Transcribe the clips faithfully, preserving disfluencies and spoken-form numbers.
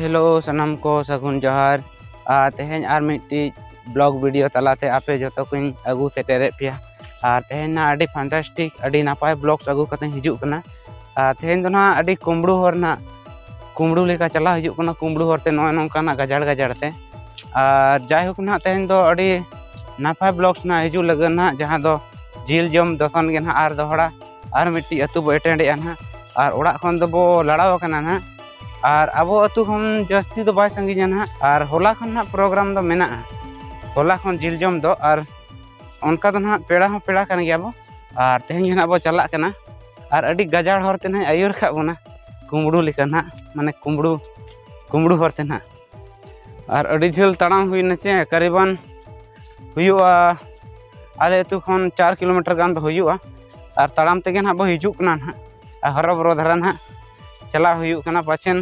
Hello, ᱥᱟᱱᱟᱢ ᱠᱚ ᱥᱟᱹᱜᱩᱱ ᱡᱚᱦᱟᱨ᱾ ᱟᱨ ᱛᱮᱦᱮᱧ ᱟᱨ ᱢᱤᱫᱴᱤᱡ ᱵᱞᱚᱜ ᱵᱷᱤᱰᱤᱭᱳ ᱛᱟᱞᱟᱛᱮ ᱟᱯᱮ ᱡᱚᱛᱚ ᱠᱚᱧ ᱟᱹᱜᱩ ᱥᱮᱴᱮᱨᱮᱫ ᱯᱮᱭᱟ᱾ ᱟᱨ ᱛᱮᱦᱮᱧ ᱱᱟᱦᱟᱜ ᱟᱹᱰᱤ ᱯᱷᱟᱱᱴᱟᱥᱴᱤᱠ, ᱟᱹᱰᱤ ᱱᱟᱯᱟᱭ ᱵᱞᱚᱜᱥ ᱟᱹᱜᱩ ᱠᱟᱛᱮᱧ ᱦᱤᱡᱩᱜ ᱠᱟᱱᱟ᱾ ᱟᱨ ᱛᱮᱦᱮᱧ ᱫᱚ ᱱᱟᱦᱟᱜ ᱟᱹᱰᱤ ᱠᱩᱢᱵᱽᱲᱩ ᱦᱚᱨ ᱱᱟᱦᱟᱜ, ᱠᱩᱢᱵᱽᱲᱩ ᱞᱮᱠᱟ ᱪᱟᱞᱟᱣ ᱦᱤᱡᱩᱜ ᱠᱟᱱᱟ, ᱠᱩᱢᱵᱽᱲᱩ ᱦᱚᱨᱛᱮ ᱱᱚᱜᱼᱚᱭ ᱱᱚᱝᱠᱟᱱᱟᱜ ᱜᱟᱡᱟᱲ ᱜᱟᱡᱟᱲ ᱛᱮ᱾ ᱟᱨ ᱡᱟᱭᱦᱳᱠ ᱱᱟᱦᱟᱜ, ᱛᱮᱦᱮᱧ ᱫᱚ ᱟᱹᱰᱤ ᱱᱟᱯᱟᱭ ᱵᱞᱚᱜᱥ ᱱᱟᱦᱟᱜ ᱦᱤᱡᱩᱜ ᱞᱟᱹᱜᱤᱫ ᱱᱟᱦᱟᱜ, ᱡᱟᱦᱟᱸ ᱫᱚ ᱡᱤᱞ ᱡᱚᱢ ᱫᱚᱥᱚᱱ ᱜᱮ ᱱᱟᱦᱟᱜ ᱟᱨ ᱫᱚᱦᱲᱟ ᱟᱨ ᱢᱤᱫᱴᱤᱡ ᱟᱹᱛᱩ ᱵᱚ ᱮᱴᱮᱱᱰᱮᱜᱼᱟ ᱱᱟᱦᱟᱜ᱾ ᱟᱨ ᱚᱲᱟᱜ ᱠᱷᱚᱱ ᱫᱚᱵᱚ ᱞᱟᱲᱟᱣ ᱟᱠᱟᱱᱟ ᱱᱟᱦᱟᱜ᱾ ᱟᱨ ᱟᱵᱚ ᱟᱹᱛᱩ ᱠᱷᱚᱱ ᱡᱟᱹᱥᱛᱤ ᱫᱚ ᱵᱟᱭ ᱥᱟᱺᱜᱤᱧᱟ ᱱᱟᱦᱟᱜ᱾ ᱟᱨ ᱦᱚᱞᱟ ᱠᱷᱚᱱ ᱱᱟᱦᱟᱜ ᱯᱨᱳᱜᱨᱟᱢ ᱫᱚ ᱢᱮᱱᱟᱜᱼᱟ, ᱦᱚᱞᱟ ᱠᱷᱚᱱ ᱡᱤᱞ ᱡᱚᱢ ᱫᱚ᱾ ᱟᱨ ᱚᱱᱠᱟ ᱫᱚ ᱱᱟᱦᱟᱜ ᱯᱮᱲᱟ ᱦᱚᱸ ᱯᱮᱲᱟ ᱠᱟᱱ ᱜᱮᱭᱟ ᱵᱚ᱾ ᱟᱨ ᱛᱮᱦᱮᱧ ᱜᱮ ᱱᱟᱦᱟᱜ ᱵᱚ ᱪᱟᱞᱟᱜ ᱠᱟᱱᱟ᱾ ᱟᱨ ᱟᱹᱰᱤ ᱜᱟᱡᱟᱲ ᱦᱚᱨ ᱛᱮ ᱱᱟᱦᱟᱜ ᱟᱹᱭᱩᱨ ᱠᱟᱜ ᱵᱚᱱᱟ, ᱠᱩᱢᱵᱽᱲᱩ ᱞᱮᱠᱟ ᱱᱟᱦᱟᱜ, ᱢᱟᱱᱮ ᱠᱩᱢᱵᱽᱲᱩ, ᱠᱩᱢᱵᱽᱲᱩ ᱦᱚᱨ ᱛᱮ ᱱᱟᱦᱟᱜ᱾ ᱟᱨ ᱟᱹᱰᱤ ᱡᱷᱟᱹᱞ ᱛᱟᱲᱟᱢ ᱦᱩᱭᱱᱟ ᱪᱮ, ᱠᱟᱨᱤᱵᱟᱱ ᱦᱩᱭᱩᱜᱼᱟ, ᱟᱞᱮ ᱟᱹᱛᱩ ᱠᱷᱚᱱ ᱪᱟᱨ ᱠᱤᱞᱳᱢᱤᱴᱟᱨ ᱜᱟᱱ ᱫᱚ ᱦᱩᱭᱩᱜᱼᱟ᱾ ᱟᱨ ᱛᱟᱲᱟᱢ ᱛᱮᱜᱮ ᱱᱟᱦᱟᱜ ᱵᱚ ᱦᱤᱡᱩᱜ ᱠᱟᱱᱟ ᱱᱟᱦᱟᱜ᱾ ᱟᱨ ᱦᱚᱨᱚᱵᱚᱨᱚ ᱫᱷᱟᱨᱟ ᱱᱟᱦᱟᱜ ᱪᱟᱞᱟᱣ ᱦᱩᱭᱩᱜ ᱠᱟᱱᱟ, ᱯᱟᱪᱷᱮᱱ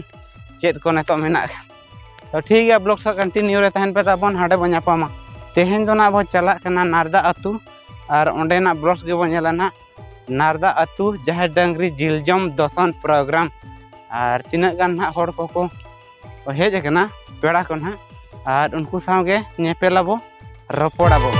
ᱪᱮᱫ ᱠᱚ ᱱᱤᱛᱚᱜ ᱢᱮᱱᱟᱜ ᱠᱷᱟᱱ᱾ ᱛᱚ ᱴᱷᱤᱠ ᱜᱮᱭᱟ, ᱵᱞᱚᱜ ᱥᱟᱶ ᱠᱚᱱᱴᱤᱱᱤᱭᱩ ᱨᱮ ᱛᱟᱦᱮᱱ ᱯᱮ, ᱛᱟᱵᱚᱱ ᱦᱟᱸᱰᱮ ᱵᱚᱱ ᱧᱟᱯᱟᱢᱟ᱾ ᱛᱮᱦᱮᱧ ᱫᱚ ᱱᱟᱦᱟᱜ ᱵᱚ ᱪᱟᱞᱟᱜ ᱠᱟᱱᱟ ᱱᱟᱨᱫᱟ ᱟᱹᱛᱩ, ᱟᱨ ᱚᱸᱰᱮᱱᱟᱜ ᱵᱞᱚᱜᱥ ᱜᱮᱵᱚᱱ ᱧᱮᱞᱟ ᱱᱟᱦᱟᱜ᱾ ᱱᱟᱨᱫᱟ ᱟᱹᱛᱩ ᱡᱟᱦᱮᱨ ᱰᱟᱹᱝᱨᱤ ᱡᱤᱞ ᱡᱚᱢ ᱫᱚᱥᱚᱱ ᱯᱨᱳᱜᱨᱟᱢ᱾ ᱟᱨ ᱛᱤᱱᱟᱹᱜ ᱜᱟᱱ ᱱᱟᱦᱟᱜ ᱦᱚᱲ ᱠᱚᱠᱚ ᱦᱮᱡ ᱟᱠᱟᱱᱟ, ᱯᱮᱲᱟ ᱠᱚ ᱱᱟᱦᱟᱜ, ᱟᱨ ᱩᱱᱠᱩ ᱥᱟᱶ ᱜᱮ ᱧᱮᱯᱮᱞ ᱟᱵᱚ, ᱨᱚᱯᱚᱲ ᱟᱵᱚ᱾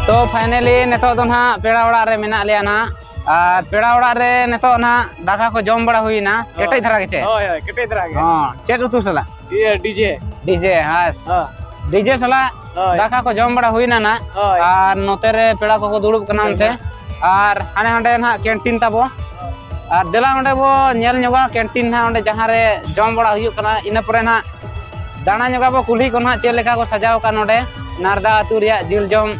ᱛᱚ ᱯᱷᱟᱭᱱᱟᱞᱤ ᱱᱤᱛᱚᱜ ᱫᱚ ᱱᱟᱦᱟᱜ ᱯᱮᱲᱟ ᱚᱲᱟᱜ ᱨᱮ ᱢᱮᱱᱟᱜ ᱞᱮᱭᱟ ᱱᱟᱦᱟᱜ᱾ ᱟᱨ ᱯᱮᱲᱟ ᱚᱲᱟᱜ ᱨᱮ ᱱᱤᱛᱚᱜ ᱱᱟᱦᱟᱜ ᱫᱟᱠᱟ ᱠᱚ ᱡᱚᱢ ᱵᱟᱲᱟ ᱦᱩᱭᱱᱟ, ᱠᱮᱴᱮᱡ ᱫᱷᱟᱨᱟ ᱜᱮᱪᱮ? ᱦᱳᱭ, ᱦᱳᱭ, ᱠᱮᱴᱮᱡ ᱫᱷᱟᱨᱟ ᱜᱮ᱾ ᱦᱚᱸ, ᱪᱮᱫ ᱩᱛᱩ ᱥᱟᱞᱟᱜ? ᱤᱭᱟᱹ, ᱰᱤᱡᱮ᱾ ᱰᱤᱡᱮ, ᱦᱮᱸ᱾ ᱦᱚᱸ᱾ ᱰᱤᱡᱮ ᱥᱟᱞᱟᱜ ᱦᱳᱭ᱾ ᱫᱟᱠᱟ ᱠᱚ ᱡᱚᱢ ᱵᱟᱲᱟ ᱦᱩᱭᱱᱟ ᱱᱟᱦᱟᱜ᱾ ᱦᱳᱭ᱾ ᱟᱨ ᱱᱚᱛᱮ ᱨᱮ ᱯᱮᱲᱟ ᱠᱚᱠᱚ ᱫᱩᱲᱩᱵ ᱠᱟᱱᱟ ᱚᱱᱛᱮ᱾ ᱟᱨ ᱦᱟᱸᱰᱮ ᱦᱟᱸᱰᱮ ᱱᱟᱦᱟᱜ ᱠᱮᱱᱴᱤᱱ ᱛᱟᱵᱚ᱾ ᱟᱨ ᱫᱮᱞᱟ ᱚᱸᱰᱮ ᱵᱚ ᱧᱮᱞ ᱧᱚᱜᱟ ᱠᱮᱱᱴᱤᱱ ᱱᱟᱦᱟᱜ, ᱚᱸᱰᱮ ᱡᱟᱦᱟᱸ ᱨᱮ ᱡᱚᱢ ᱵᱟᱲᱟ ᱦᱩᱭᱩᱜ ᱠᱟᱱᱟ᱾ ᱤᱱᱟᱹ ᱯᱚᱨᱮ ᱱᱟᱦᱟᱜ ᱫᱟᱬᱟ ᱧᱚᱜᱟ ᱵᱚ ᱠᱩᱞᱦᱤ ᱠᱚ ᱱᱟᱦᱟᱜ, ᱪᱮᱫ ᱞᱮᱠᱟ ᱠᱚ ᱥᱟᱡᱟᱣ ᱟᱠᱟᱫ ᱱᱚᱰᱮ ᱱᱟᱨᱫᱟ ᱟᱹᱛᱩ ᱨᱮᱭᱟᱜ ᱡᱤᱞ ᱡᱚᱢ,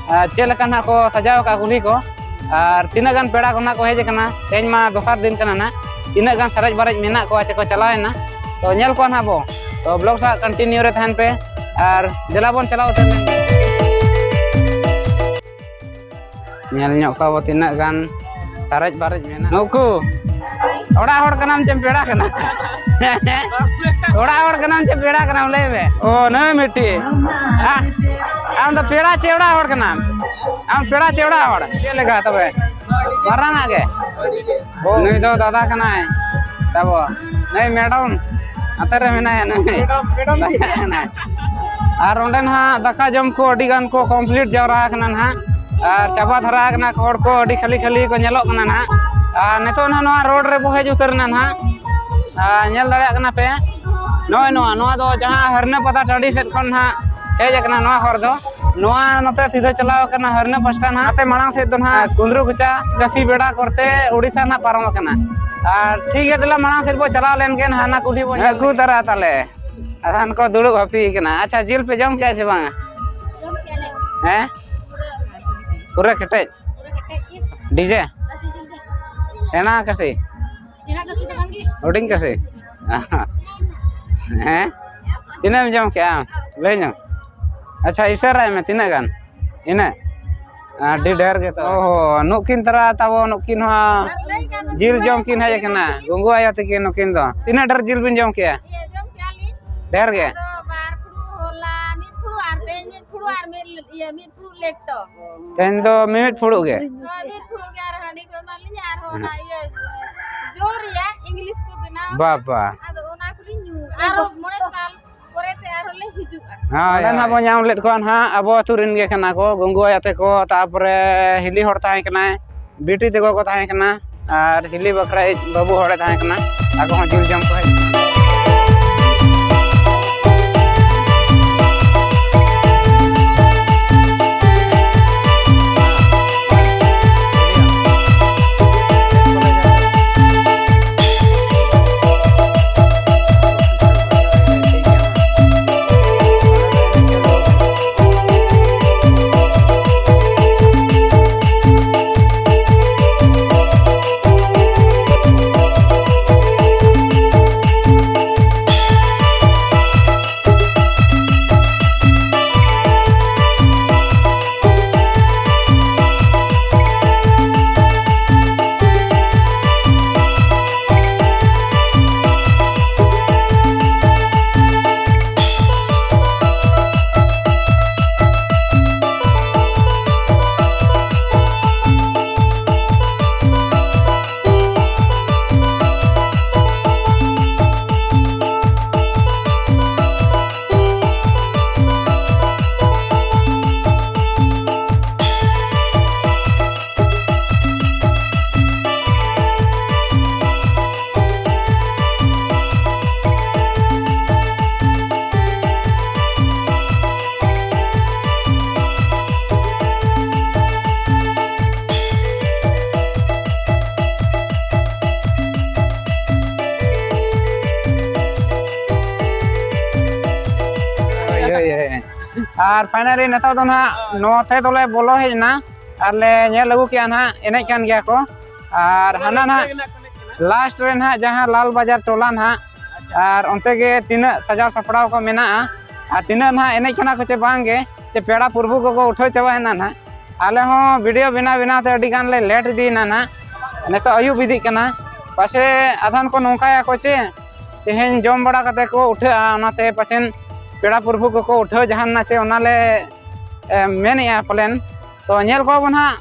ᱟᱨ ᱪᱮᱫ ᱞᱮᱠᱟ ᱱᱟᱦᱟᱜ ᱠᱚ ᱥᱟᱡᱟᱣ ᱟᱠᱟᱫ ᱠᱩᱞᱦᱤ ᱠᱚ, ᱟᱨ ᱛᱤᱱᱟᱹᱜ ᱜᱟᱱ ᱯᱮᱲᱟ ᱠᱚ ᱱᱟᱦᱟᱜ ᱠᱚ ᱦᱮᱡ ᱟᱠᱟᱱᱟ᱾ ᱛᱮᱦᱮᱧ ᱢᱟ ᱫᱚᱥᱟᱨ ᱫᱤᱱ ᱠᱟᱱᱟ ᱱᱟᱦᱟᱜ, ᱛᱤᱱᱟᱹᱜ ᱜᱟᱱ ᱥᱟᱨᱮᱡ ᱵᱟᱨᱮᱡ ᱢᱮᱱᱟᱜ ᱠᱚᱣᱟ ᱪᱮ ᱠᱚ ᱪᱟᱞᱟᱣᱮᱱᱟ, ᱛᱚ ᱧᱮᱞ ᱠᱚᱣᱟ ᱱᱟᱦᱟᱜ ᱵᱚ᱾ ᱛᱚ ᱵᱞᱚᱜ ᱥᱟᱶ ᱠᱚᱱᱴᱤᱱᱤᱭᱩ ᱨᱮ ᱛᱟᱦᱮᱱ ᱯᱮ, ᱟᱨ ᱫᱮᱞᱟ ᱵᱚᱱ ᱪᱟᱞᱟᱣ ᱩᱛᱟᱹᱨ ᱞᱮᱱ ᱜᱮ᱾ ᱧᱮᱞ ᱧᱚᱜ ᱠᱚᱣᱟ ᱵᱚ ᱛᱤᱱᱟᱹᱜ ᱜᱟᱱ ᱥᱟᱨᱮᱡ ᱵᱟᱨᱮᱡ ᱢᱮᱱᱟᱜ ᱱᱩᱠᱩ᱾ ᱚᱲᱟᱜ ᱦᱚᱲ ᱠᱟᱱᱟᱢ ᱪᱮ ᱯᱮᱲᱟ ᱠᱟᱱᱟᱢ? ᱚᱲᱟᱜ ᱦᱚᱲ ᱠᱟᱱᱟᱢ ᱪᱮ ᱯᱮᱲᱟ ᱠᱟᱱᱟᱢ, ᱞᱟᱹᱭ ᱢᱮ᱾ ᱚ, ᱱᱩᱭ ᱢᱤᱫᱴᱤᱡ᱾ ᱟ, ᱟᱢ ᱫᱚ ᱯᱮᱲᱟ ᱪᱮ ᱚᱲᱟᱜ ᱦᱚᱲ ᱠᱟᱱᱟᱢ? ᱟᱢ ᱯᱮᱲᱟ ᱪᱮ ᱚᱲᱟᱜ ᱦᱚᱲ? ᱪᱮᱫ ᱞᱮᱠᱟ ᱛᱚᱵᱮ? ᱢᱟᱨᱟᱝ ᱟᱜ ᱜᱮ? ᱱᱩᱭ ᱫᱚ ᱫᱟᱫᱟ ᱠᱟᱱᱟᱭ ᱛᱟᱵᱚ᱾ ᱱᱩᱭ ᱢᱮᱰᱚᱢ᱾ ᱦᱟᱱᱛᱮ ᱨᱮ ᱢᱮᱱᱟᱭᱟ ᱱᱩᱭ᱾ ᱢᱮᱰᱟᱢ, ᱢᱮᱰᱟᱢ ᱫᱟᱠᱟ ᱡᱚᱢ᱾ ᱟᱨ ᱚᱸᱰᱮ ᱱᱟᱦᱟᱜ ᱫᱟᱠᱟ ᱡᱚᱢ ᱠᱚ ᱟᱹᱰᱤ ᱜᱟᱱ ᱠᱚ complete ᱡᱟᱣᱨᱟ ᱟᱠᱟᱱᱟ ᱱᱟᱦᱟᱜ᱾ ᱟᱨ ᱪᱟᱵᱟ ᱫᱷᱟᱨᱟ ᱟᱠᱟᱱᱟ ᱠᱚ, ᱦᱚᱲ ᱠᱚ ᱟᱹᱰᱤ ᱠᱷᱟᱹᱞᱤ ᱠᱷᱟᱹᱞᱤ ᱠᱚ ᱧᱮᱞᱚᱜ ᱠᱟᱱᱟ ᱱᱟᱦᱟᱜ᱾ ᱟᱨ ᱱᱤᱛᱚᱜ ᱱᱟᱦᱟᱜ ᱱᱚᱣᱟ road ᱨᱮᱵᱚ ᱦᱮᱡ ᱩᱛᱟᱹᱨ ᱮᱱᱟ ᱱᱟᱦᱟᱜ᱾ ᱟᱨ ᱧᱮᱞ ᱫᱟᱲᱮᱭᱟᱜ ᱠᱟᱱᱟ ᱯᱮ, ᱱᱚᱜᱼᱚᱭ ᱱᱚᱣᱟ, ᱱᱚᱣᱟ ᱫᱚ ᱡᱟᱦᱟᱸ ᱦᱟᱹᱨᱱᱟᱹ ᱯᱟᱛᱟ ᱴᱟᱺᱰᱤ ᱥᱮᱫ ᱠᱷᱚᱱ ᱱᱟᱦᱟᱜ ᱦᱮᱡ ᱟᱠᱟᱱᱟ ᱱᱚᱣᱟ ᱦᱚᱨ ᱫᱚ᱾ ᱱᱚᱣᱟ ᱱᱚᱛᱮ ᱥᱤᱫᱷᱟᱹ ᱪᱟᱞᱟᱣ ᱟᱠᱟᱱᱟ ᱦᱟᱹᱨᱱᱟᱹ ᱯᱟᱥᱴᱟ ᱱᱟᱦᱟᱜ᱾ ᱱᱟᱛᱮ ᱢᱟᱲᱟᱝ ᱥᱮᱫ ᱫᱚ ᱱᱟᱦᱟᱜ ᱠᱩᱸᱫᱽᱨᱩ ᱠᱚᱪᱟ ᱜᱟᱹᱥᱤ ᱵᱮᱲᱟ ᱠᱚᱨᱛᱮ ᱳᱰᱤᱥᱟ ᱱᱟᱦᱟᱜ ᱯᱟᱨᱚᱢ ᱟᱠᱟᱱᱟ᱾ ᱟᱨ ᱴᱷᱤᱠ ᱜᱮᱭᱟ, ᱫᱮᱞᱟ ᱢᱟᱲᱟᱝ ᱥᱮᱫ ᱵᱚ ᱪᱟᱞᱟᱣ ᱞᱮᱱ ᱜᱮ, ᱦᱟᱱᱟ ᱠᱩᱞᱦᱤ ᱵᱚ ᱧᱮᱞ ᱟᱹᱜᱩ ᱛᱟᱨᱟ ᱛᱟᱞᱮ᱾ ᱟᱫᱷᱟᱱ ᱠᱚ ᱫᱩᱲᱩᱵ ᱦᱟᱹᱯᱤ ᱠᱟᱱᱟ᱾ ᱟᱪᱪᱷᱟ, ᱡᱤᱞ ᱯᱮ ᱡᱚᱢ ᱠᱮᱜᱼᱟ ᱥᱮ ᱵᱟᱝᱟ? ᱡᱚᱢ ᱠᱮᱜᱼᱟ ᱞᱮ᱾ ᱦᱮᱸ? ᱯᱩᱨᱟᱹ ᱠᱮᱴᱮᱡ? ᱯᱩᱨᱟᱹ ᱠᱮᱴᱮᱡ ᱜᱮ᱾ DJ? ᱠᱟᱹᱥᱤ ᱡᱤᱞ ᱜᱮ᱾ ᱥᱮᱬᱟ ᱠᱟᱹᱥᱤ? ᱥᱮᱬᱟ ᱠᱟᱹᱥᱤ ᱫᱚ ᱵᱟᱝ ᱜᱮ᱾ ᱦᱩᱰᱤᱧ ᱠᱟᱹᱥᱤ? ᱦᱮᱸ? ᱛᱤᱱᱟᱹᱜ ᱮᱢ ᱡᱚᱢ ᱠᱮᱜᱼᱟ? ᱞᱟᱹᱭ ᱧᱚᱜ᱾ ᱟᱪᱪᱷᱟ, ᱤᱥᱟᱹᱨᱟᱭ ᱢᱮ, ᱛᱤᱱᱟᱹᱜ ᱜᱟᱱ? ᱤᱱᱟᱹᱜ? ᱟᱹᱰᱤ ᱰᱷᱮᱨ ᱜᱮ ᱛᱚ᱾ ᱚᱦᱚ, ᱱᱩᱠᱤᱱ ᱛᱟᱨᱟ ᱛᱟᱵᱚ, ᱱᱩᱠᱤᱱ ᱦᱚᱸ ᱟᱨ ᱞᱟᱹᱭ ᱠᱟᱜ ᱢᱮ, ᱡᱤᱞ ᱡᱚᱢ ᱠᱤᱱ ᱦᱮᱡ ᱟᱠᱟᱱᱟ, ᱜᱚᱝᱜᱩ ᱟᱭᱳ ᱛᱟᱹᱠᱤᱱ ᱱᱩᱠᱤᱱ ᱫᱚ᱾ ᱛᱤᱱᱟᱹᱜ ᱰᱷᱮᱨ ᱡᱤᱞ ᱵᱤᱱ ᱡᱚᱢ ᱠᱮᱜᱼᱟ? ᱤᱭᱟᱹ, ᱡᱚᱢ ᱠᱮᱜᱼᱟ ᱞᱤᱧ᱾ ᱰᱷᱮᱨ ᱜᱮ? ᱟᱫᱚ ᱵᱟᱨ ᱯᱷᱩᱲᱩᱜ ᱦᱚᱞᱟ, ᱢᱤᱫ ᱯᱷᱩᱲᱩᱜ ᱟᱨ ᱛᱮᱦᱮᱧ ᱢᱤᱫ ᱯᱷᱩᱲᱩᱜ ᱟᱨ ᱢᱤᱫ, ᱤᱭᱟᱹ, ᱢᱤᱫ ᱯᱷᱩᱲᱩᱜ ᱞᱮᱴᱚ᱾ ᱛᱮᱦᱮᱧ ᱫᱚ ᱢᱤᱢᱤᱫ ᱯᱷᱩᱲᱩᱜ ᱜᱮ? ᱦᱳᱭ, ᱢᱤᱫ ᱯᱷᱩᱲᱩᱜ ᱜᱮ, ᱟᱨ ᱦᱟᱺᱰᱤ ᱠᱚ ᱮᱢᱟᱫ ᱞᱤᱧᱟ, ᱟᱨᱦᱚᱸ ᱚᱱᱟ ᱦᱮᱸ᱾ ᱤᱭᱟᱹ, ᱡᱚ ᱨᱮᱭᱟᱜ English ᱠᱚ ᱵᱮᱱᱟᱣ᱾ ᱵᱟᱵᱟ᱾ ᱟᱫᱚ ᱚᱱᱟ ᱠᱚᱞᱤᱧ ᱧᱩ᱾ ᱟᱨᱦᱚᱸ ᱢᱚᱬᱮ ᱥᱟᱞ ᱯᱚᱨᱮ ᱛᱮ ᱟᱨᱦᱚᱸ ᱞᱮ ᱦᱤᱡᱩᱜᱼᱟ᱾ ᱦᱳᱭ, ᱚᱸᱰᱮ ᱱᱟᱦᱟᱜ ᱦᱳᱭ᱾ ᱵᱚᱱ ᱧᱟᱢ ᱞᱮᱫ ᱠᱚᱣᱟ ᱱᱟᱦᱟᱜ ᱟᱵᱚ ᱟᱹᱛᱩ ᱨᱮᱱ ᱜᱮ ᱠᱟᱱᱟ ᱠᱚ, ᱜᱚᱝᱜᱩ ᱟᱭᱳ ᱛᱟᱠᱚ, ᱛᱟᱯᱚᱨᱮ ᱦᱤᱞᱤ ᱦᱚᱲ ᱛᱟᱦᱮᱸ ᱠᱟᱱᱟᱭ, ᱵᱤᱴᱤ ᱛᱟᱠᱚ ᱠᱚ ᱛᱟᱦᱮᱸ ᱠᱟᱱᱟ, ᱟᱨ ᱦᱤᱞᱤ ᱵᱟᱠᱷᱨᱟ ᱤᱡ ᱵᱟᱹᱵᱩ ᱦᱚᱲᱮ ᱛᱟᱦᱮᱸ ᱠᱟᱱᱟ᱾ ᱟᱠᱚ ᱦᱚᱸ ᱡᱤᱞ ᱡᱚᱢ ᱠᱚ ᱦᱮᱡ ᱮᱱᱟ᱾ ᱟᱨ finally ᱱᱤᱛᱚᱜ ᱫᱚ ᱱᱟᱦᱟᱜ ᱱᱚᱛᱮ ᱫᱚᱞᱮ ᱵᱚᱞᱚ ᱦᱮᱡ ᱮᱱᱟ, ᱟᱨ ᱞᱮ ᱧᱮᱞ ᱟᱹᱜᱩ ᱠᱮᱜᱼᱟ ᱱᱟᱦᱟᱜ ᱮᱱᱮᱡ ᱠᱟᱱ ᱜᱮᱭᱟ ᱠᱚ᱾ ᱟᱨ ᱦᱟᱱᱟ ᱱᱟᱦᱟᱜ last ᱨᱮ ᱱᱟᱦᱟᱜ ᱡᱟᱦᱟᱸ ᱞᱟᱞ ᱵᱟᱡᱟᱨ ᱴᱚᱞᱟ ᱱᱟᱦᱟᱜ, ᱟᱨ ᱚᱱᱛᱮ ᱜᱮ ᱛᱤᱱᱟᱹᱜ ᱥᱟᱡᱟᱣ ᱥᱟᱯᱲᱟᱣ ᱠᱚ ᱢᱮᱱᱟᱜᱼᱟ, ᱟᱨ ᱛᱤᱱᱟᱹᱜ ᱱᱟᱦᱟᱜ ᱮᱱᱮᱡ ᱠᱟᱱᱟ ᱠᱚ ᱪᱮ ᱵᱟᱝ ᱜᱮ, ᱪᱮ ᱯᱮᱲᱟ ᱯᱨᱚᱵᱷᱩ ᱠᱚᱠᱚ ᱩᱴᱷᱟᱹᱣ ᱪᱟᱵᱟᱭᱮᱱᱟ ᱱᱟᱦᱟᱜ᱾ ᱟᱞᱮ ᱦᱚᱸ video ᱵᱮᱱᱟᱣ ᱵᱮᱱᱟᱣ ᱛᱮ ᱟᱹᱰᱤ ᱜᱟᱱ ᱞᱮ late ᱤᱫᱤᱭᱮᱱᱟ ᱱᱟᱦᱟᱜ᱾ ᱱᱤᱛᱚᱜ ᱟᱹᱭᱩᱵ ᱤᱫᱤᱜ ᱠᱟᱱᱟ᱾ ᱯᱟᱥᱮ ᱟᱫᱷᱟᱱ ᱠᱚ ᱱᱚᱝᱠᱟᱭᱟᱠᱚ ᱪᱮ ᱛᱮᱦᱮᱧ ᱡᱚᱢ ᱵᱟᱲᱟ ᱠᱟᱛᱮ ᱠᱚ ᱩᱴᱷᱟᱹᱜᱼᱟ, ᱚᱱᱟᱛᱮ ᱯᱟᱪᱮᱱ ᱯᱮᱲᱟ ᱯᱨᱚᱵᱷᱩ ᱠᱚᱠᱚ ᱩᱴᱷᱟᱹᱣ ᱡᱟᱦᱟᱱ ᱱᱟ ᱪᱮ, ᱚᱱᱟᱞᱮ ᱮ, ᱢᱮᱱᱮᱜᱼᱟ ᱯᱟᱞᱮᱱ᱾ ᱛᱚ ᱧᱮᱞ ᱠᱚᱣᱟ ᱵᱚᱱ ᱦᱟᱸᱜ,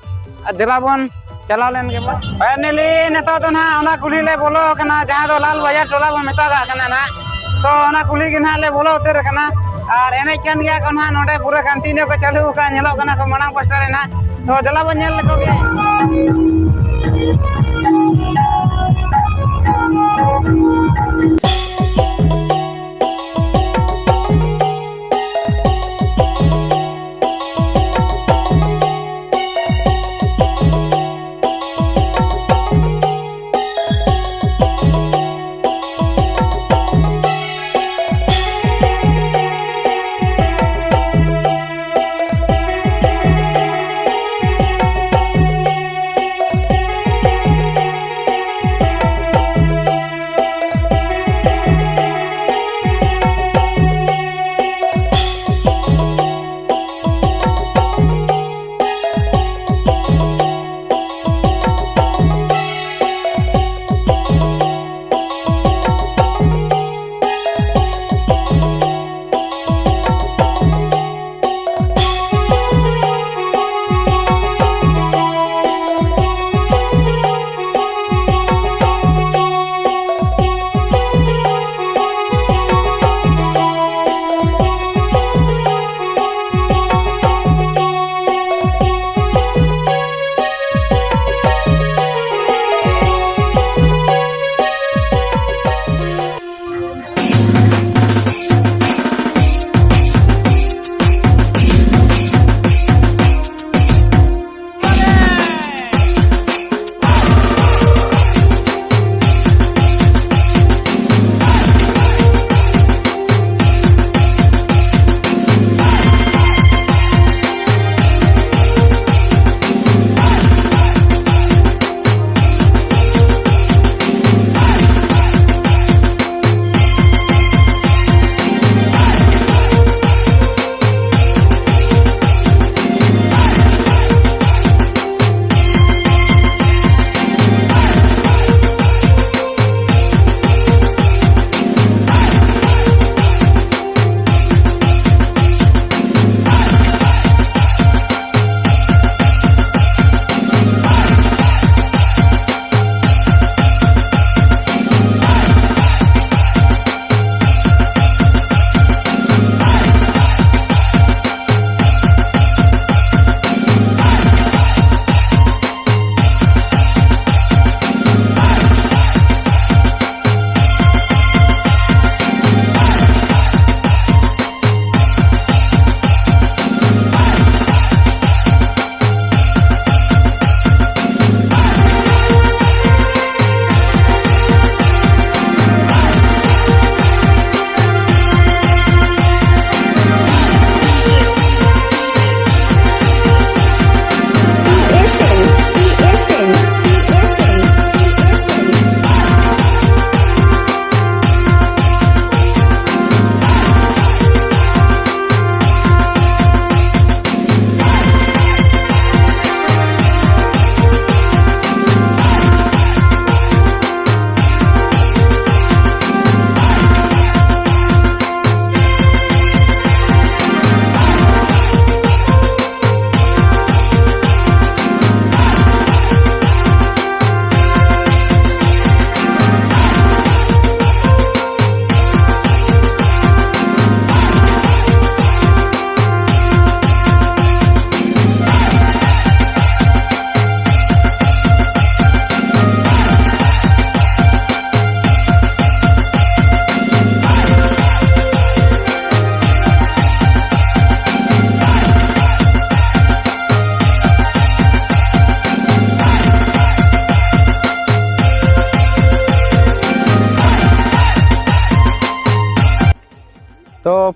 ᱫᱮᱞᱟ ᱵᱚᱱ ᱪᱟᱞᱟᱣ ᱞᱮᱱ ᱜᱮ᱾ Finally ᱱᱤᱛᱚᱜ ᱫᱚ ᱱᱟᱦᱟᱜ ᱚᱱᱟ ᱠᱩᱞᱦᱤ ᱞᱮ ᱵᱚᱞᱚ ᱟᱠᱟᱱᱟ, ᱡᱟᱦᱟᱸ ᱫᱚ ᱞᱟᱞ ᱵᱟᱡᱟᱨ ᱴᱚᱞᱟ ᱵᱚᱱ ᱢᱮᱛᱟᱜᱟᱜ ᱠᱟᱱᱟ ᱱᱟᱦᱟᱜ᱾ ᱛᱚ ᱚᱱᱟ ᱠᱩᱞᱦᱤ ᱜᱮ ᱱᱟᱦᱟᱜ ᱞᱮ ᱵᱚᱞᱚ ᱩᱛᱟᱹᱨ ᱟᱠᱟᱱᱟ, ᱟᱨ ᱮᱱᱮᱡ ᱠᱟᱱ ᱜᱮᱭᱟ ᱠᱚ ᱱᱟᱦᱟᱜ ᱱᱚᱰᱮ, ᱯᱩᱨᱟᱹ continue ᱠᱚ ᱪᱟᱹᱞᱩ ᱟᱠᱟᱫ, ᱧᱮᱞᱚᱜ ᱠᱟᱱᱟ ᱠᱚ ᱢᱟᱲᱟᱝ ᱯᱟᱥᱴᱟ ᱨᱮ ᱱᱟᱦᱟᱜ᱾ ᱛᱚ ᱫᱮᱞᱟ ᱵᱚᱱ ᱧᱮᱞ ᱞᱮᱠᱚ ᱜᱮ᱾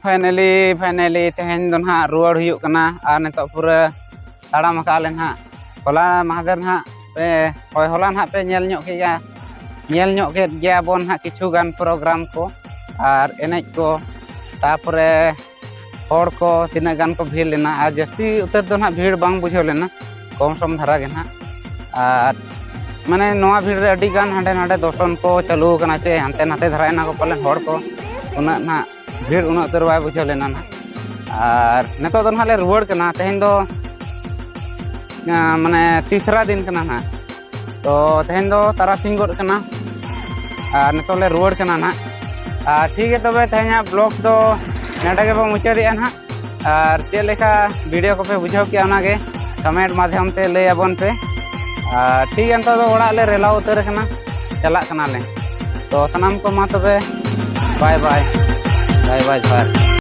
ᱯᱷᱟᱭᱱᱟᱞᱤ ᱯᱷᱟᱭᱱᱟᱞᱤ ᱛᱮᱦᱮᱧ ᱫᱚ ᱱᱟᱦᱟᱜ ᱨᱩᱣᱟᱹᱲ ᱦᱩᱭᱩᱜ ᱠᱟᱱᱟ᱾ ᱟᱨ ᱱᱤᱛᱚᱜ ᱯᱩᱨᱟᱹ ᱛᱟᱲᱟᱢ ᱟᱠᱟᱫ ᱞᱮ ᱱᱟᱦᱟᱜ᱾ ᱦᱚᱞᱟ ᱢᱟᱦᱫᱮᱨ ᱱᱟᱦᱟᱜ ᱯᱮ, ᱦᱳᱭ, ᱦᱚᱞᱟ ᱱᱟᱦᱟᱜ ᱯᱮ ᱧᱮᱞ ᱧᱚᱜ ᱠᱮᱫ ᱜᱮᱭᱟ, ᱧᱮᱞ ᱧᱚᱜ ᱠᱮᱫ ᱜᱮᱭᱟ ᱵᱚᱱ ᱱᱟᱦᱟᱜ ᱠᱤᱪᱷᱩ ᱜᱟᱱ ᱯᱨᱳᱜᱨᱟᱢ ᱠᱚ ᱟᱨ ᱮᱱᱮᱡ ᱠᱚ, ᱛᱟᱨᱯᱚᱨᱮ ᱦᱚᱲ ᱠᱚ ᱛᱤᱱᱟᱹᱜ ᱜᱟᱱ ᱠᱚ ᱵᱷᱤᱲ ᱞᱮᱱᱟ᱾ ᱟᱨ ᱡᱟᱹᱥᱛᱤ ᱩᱛᱟᱹᱨ ᱫᱚ ᱱᱟᱦᱟᱜ ᱵᱷᱤᱲ ᱵᱟᱝ ᱵᱩᱡᱷᱟᱹᱣ ᱞᱮᱱᱟ, ᱠᱚᱢ ᱥᱚᱢ ᱫᱷᱟᱨᱟ ᱜᱮ ᱱᱟᱦᱟᱜ᱾ ᱟᱨ ᱢᱟᱱᱮ ᱱᱚᱣᱟ ᱵᱷᱤᱲ ᱨᱮ ᱟᱹᱰᱤ ᱜᱟᱱ ᱦᱟᱸᱰᱮ ᱱᱟᱰᱮ ᱫᱚᱨᱥᱚᱱ ᱠᱚ ᱪᱟᱹᱞᱩ ᱟᱠᱟᱱᱟ, ᱪᱮ ᱦᱟᱱᱛᱮ ᱱᱟᱛᱮ ᱫᱷᱟᱨᱟᱭᱮᱱᱟ ᱠᱚ ᱯᱟᱞᱮᱱ ᱦᱚᱲ ᱠᱚ, ᱩᱱᱟᱹᱜ ᱱᱟᱦᱟᱜ ᱵᱷᱤᱲ ᱩᱱᱟᱹᱜ ᱩᱛᱟᱹᱨ ᱵᱟᱭ ᱵᱩᱡᱷᱟᱹᱣ ᱞᱮᱱᱟ ᱱᱟᱦᱟᱜ᱾ ᱟᱨ ᱱᱤᱛᱚᱜ ᱫᱚ ᱱᱟᱦᱟᱜ ᱞᱮ ᱨᱩᱣᱟᱹᱲ ᱠᱟᱱᱟ᱾ ᱛᱮᱦᱮᱧ ᱫᱚ ᱟᱸ, ᱢᱟᱱᱮ ᱛᱤᱥᱨᱟ ᱫᱤᱱ ᱠᱟᱱᱟ ᱱᱟᱦᱟᱜ᱾ ᱛᱚ ᱛᱮᱦᱮᱧ ᱫᱚ ᱛᱟᱨᱟᱥᱤᱧ ᱜᱚᱫ ᱠᱟᱱᱟ ᱟᱨ ᱱᱤᱛᱚᱜ ᱞᱮ ᱨᱩᱣᱟᱹᱲ ᱠᱟᱱᱟ ᱱᱟᱦᱟᱜ᱾ ᱟᱨ ᱴᱷᱤᱠ ᱜᱮᱭᱟ, ᱛᱚᱵᱮ ᱛᱮᱦᱮᱧᱟᱜ ᱵᱞᱚᱜ ᱫᱚ ᱱᱚᱸᱰᱮ ᱜᱮᱵᱚᱱ ᱢᱩᱪᱟᱹᱫᱮᱜᱼᱟ ᱱᱟᱦᱟᱜ᱾ ᱟᱨ ᱪᱮᱫ ᱞᱮᱠᱟ ᱵᱷᱤᱰᱤᱭᱳ ᱠᱚᱯᱮ ᱵᱩᱡᱷᱟᱹᱣ ᱠᱮᱜᱼᱟ, ᱚᱱᱟᱜᱮ ᱠᱚᱢᱮᱱᱴ ᱢᱟᱫᱽᱫᱷᱚᱢ ᱛᱮ ᱞᱟᱹᱭ ᱟᱵᱚᱱ ᱯᱮ᱾ ᱟᱨ ᱴᱷᱤᱠ ᱜᱮᱭᱟ, ᱱᱤᱛᱚᱜ ᱫᱚ ᱚᱲᱟᱜ ᱞᱮ ᱨᱮᱞᱟᱣ ᱩᱛᱟᱹᱨ ᱟᱠᱟᱱᱟ, ᱪᱟᱞᱟᱜ ᱠᱟᱱᱟᱞᱮ᱾ ᱛᱚ ᱥᱟᱱᱟᱢ ᱠᱚ ᱢᱟ ᱛᱚᱵᱮ ᱵᱟᱭ ᱵᱟᱭ, ᱵᱟᱭ ᱵᱟᱭ, ᱡᱚᱦᱟᱨ᱾